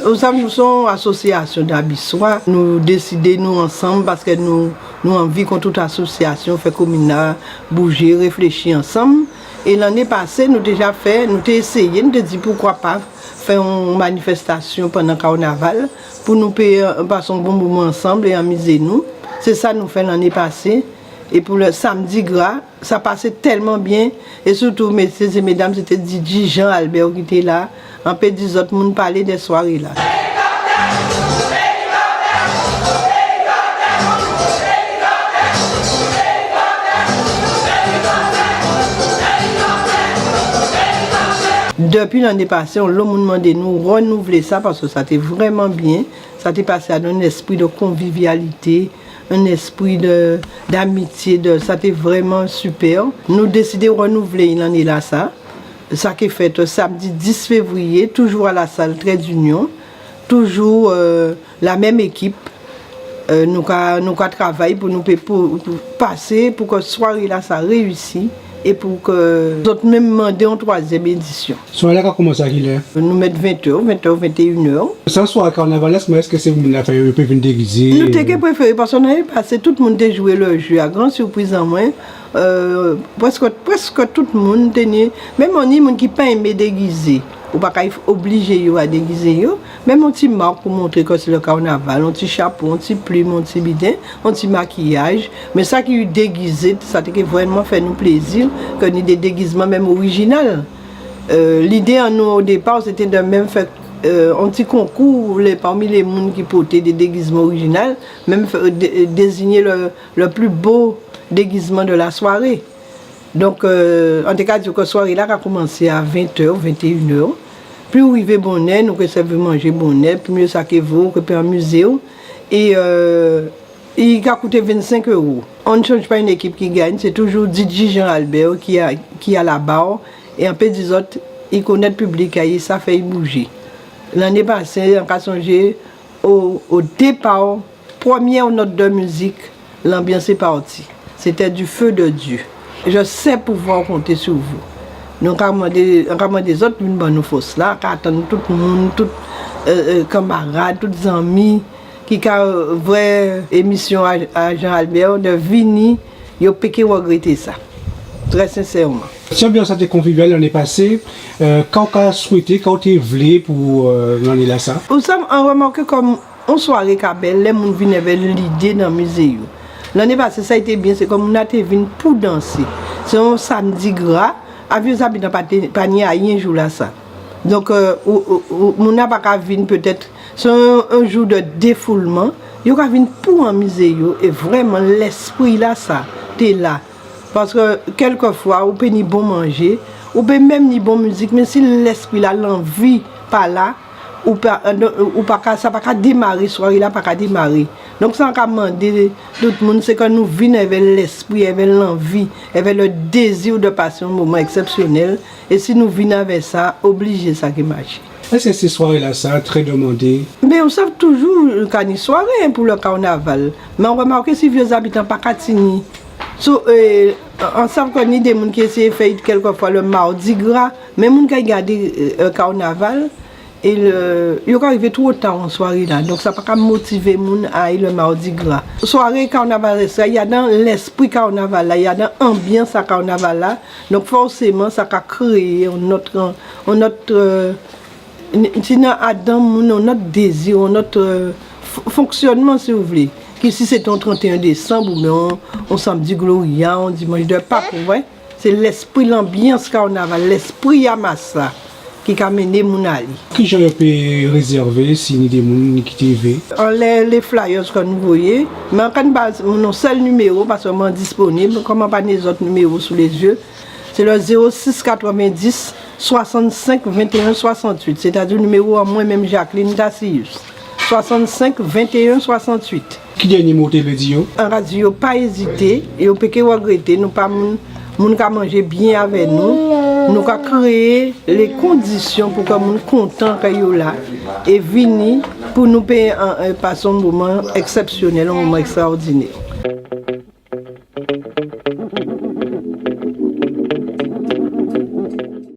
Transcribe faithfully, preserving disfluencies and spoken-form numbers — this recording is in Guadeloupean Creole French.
Ou sav, nou sé on asosiasion dabiswa. Nou désidé nou ansanm paske nou, nou anvi kon tout asosiasion fè komin-la boujé, réfléchi ansanm. É lanné pasé, nou té ja fè, nou té éséyé, nou té di poukwa pa fè on manifestasion pandan kannaval pou nou pé, euh, pasé on bon moman ansanm é anmizé nou. Sé sa nou fè lanné pasé. É pou lè Samdi Gra, sa pasé telman bien. É sirtou, mésié é médam, sé té D J Jean Albert ki té la. An pé di zot, moun palé dè swaré-la. Dépi lanné pasé, onlo moun mandé nou rènouvlé sa, paske sa té vrèman bien. Sa té pasé adan on lespri dè konvivialité, on lespri dè, d'amitié, dè, sa té vrèman sipè. Nou désidé rènouvlé lanné-lasa. Sa ké fet samdi dis févriyé, toujou a la sal Trait d'Union, toujou, euh, la menm ékip. Euh, nou ka, nou ka travay pou nou pé, pou, pou pasé, pou ke swaré-lasa réyisi é pou ke zot menm mandé on twazièm édision. Swaré-la ka koumansé a kilè ? Nou met ventè, ventè, ventè inè. Sé on swaré kannavalès, mé eske sé moun-la fè yo pé vin dégizé ? Nou té ké préféré, paske lanné pasé, tout moun té jwé lè jé. A gran sipriz an mwen, euh, preske, preske tout moun té ni, menm ni moun ki pa enmé dégizé. Ou pa ka oblijé yo a dégizé yo. Menm on ti mak pou montré ke sé lè kannaval, on ti chapo, on ti plim, on ti biten, on ti makiyaj. Mé sa ki dégizé, sa té ké vrèman fè nou plézi, ke ni dé dégizman menm orijinal. Euh, lidé an nou o dépa, sé té dè menm fè, euh, on ti konkou, lé, pami lé moun ki pòté dé dégizman orijinal, menm fè, dé-, dézigné lè, lè pli bo dégizman dè la swaré. Donk, euh, an té ka di ke swaré-la ka koumansé a ventè, ventè inè. Pli ou rivé bonnè, nou ké sèvi manjé bonnè, pli mié sa ké vo, ou ké pé anmizé'w. É, euh, I ka kouté vennsenk éwo. On ne change pas une équipe qui gagne, sé toujou D J Jean Albert ki a, ki a la barre, é an pé di zot, i konnet piblik a'y, sa fè'y boujé. Lanné pasé, an ka sonjé o, o dépa, première note de musique, l'ambiance est partie. C'était du feu de Dieu. Je sais pouvoir compter sur vous. Donk, an ka mandé, an ka mandé zot vin ban nou fos-la, an ka atann tout moun, tout, euh, euh, kanmarad, tout zanmi, ki ka, euh, vwè émision a, a Jean Albert, dè vini, yo pé ké règrété sa. Trè sensèman. Si anbians-la té konvivial lanné pasé, euh, ka ou ka swété, ka ou té vlé pou, euh, lanné-lasa ? Ou sav, an rèmaké kon on swaré ka bel, lè moun vin avek lidé anmizé yo. Lanné pasé, sa ki té bien, sé ke moun-la té vin pou dansé. Sé on samdi gra, a Vieux-Habitants pa té, pa ni ayen jou-lasa. Donk, euh, ou, ou, ou, moun-la pa ka vin pétet Sé on, on jou dè défoulman, yo ka vin pou anmizé yo, é vrèman, lespri-lasa té la. Paske, kèlkèfwa, ou pé ni bon manjé, ou pé menm ni bon mizik, mé si lespri-la, lanvi pa la, ou pa, ou pa ka, sa pa ka démaré, swaré-la pa ka démaré. Donk, sa an ka mandé tout moun, sé ke nou vin avek lespri, avek lanvi, avek le désir de passer un moment exceptionnel. É si nou vin avek sa, oblijé sa ké maché. Eske sé swaré-lasa trè dèmandé ? Mé ou sav toujou ka ni swaré, en, pou le kannaval. Mé ou rèmaké si Vieux-Habitants pa ka tini. So, euh, an sav ke ni dé moun ki éséyé fè'y kèlkèfwa le mardi gras, mé moun ka gadé, euh, kannaval, é le, yo ka rivé two ta an swaré-la. Donk sa pa ka motivé moun a ay le mardi gras. Swaré kannavalès-la, i adan lespri kannaval-la, i adan anbians a kannaval-la. Donk fòséman, sa ka kréyé on not, on not, euh, n-, ti ni adan moun, on not dézi, on not, euh, f-, fonksionnman, si ou vlé. Ki si sé té on trant é en désanm, oubien on, on sanmdi Gloria, on dimanch dè Pak, ou vwè. Sé lespri, lanbians kannaval, lespri a mas-la ki ka mennen moun alé. Kijan yo pé rézèvé si ni dé moun ki té vé ? Anlè lé flyers ke nou voyé, mé an ka ba nou on sel niméwo, paske mwen disponib, kon mwen pa ni zot niméwo sou lé zié, sé le zéro six quatre-vingt-dix soixante-cinq vingt et un soixante-huit, sétadi niméwo an mwen menm Jacqueline Tassius. Soixante-cinq vingt et un soixante-huit. Ki dènié mo ou té vlé di yo ? An ka di yo pa ézité, yo pé ké règrété, nou pa moun, moun ka manjé bien avè nou, nou ka kréyé lé kondision pou ke moun kontan ke yo la, é vini pou nou pé, euh, euh, pasé on moman eksepsionel, on moman ekstraòdinè.